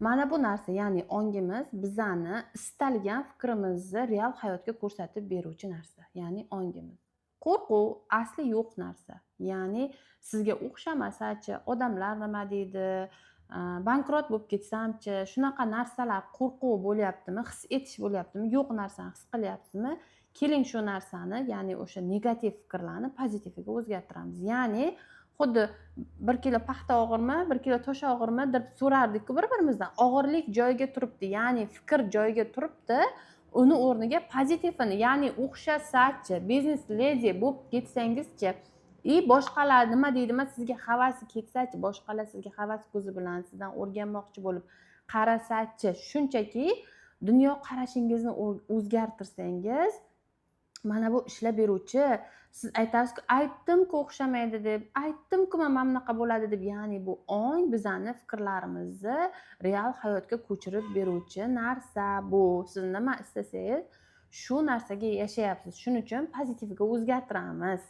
Mana bu narsa, ya'ni ongimiz bizani istalgan fikrimizni real hayotga ko'rsatib beruvchi narsa, ya'ni ongimiz. Qo'rquv asli yo'q narsa, ya'ni sizga o'xshamasachi, odamlar nima deydi, bankrot bo'lib ketsamchi, shunaqa narsalar qo'rquv bo'lyaptimi, his etish bo'lyaptimi, yo'q narsani his qilyapsizmi? Keling, shu narsani, ya'ni o'sha negativ fikrlarni pozitiviga o'zgartiramiz. Ya'ni xuddi 1 kilo paxta og'irmi, 1 kilo tosh og'irmi deb so'rardikku bir birimizdan. Og'irlik joyiga turibdi, ya'ni fikr joyiga turibdi. Uni o'rniga pozitivini, ya'ni o'xshasachi, biznes ledi bo'lib ketsangizchi и boshqalar nima deydi emas, sizga havasi ketsachi, boshqalar sizga havas ko'zi bilan sizdan o'rganmoqchi bo'lib qarasachi. Shunchaki dunyoqarashingizni o'zgartirsangiz, mana bu ishlab beruvchi. Siz aytasizku, aytdimku o'xshamaydi deb, aytdimku mana bunaqa bo'ladi deb. Ya'ni bu ong bizani fikrlarimizni real hayotga ko'chirib beruvchi narsa bu. Siz nima istasangiz, shu narsaga yashayapsiz. Shuning uchun pozitivga o'zgartiramiz.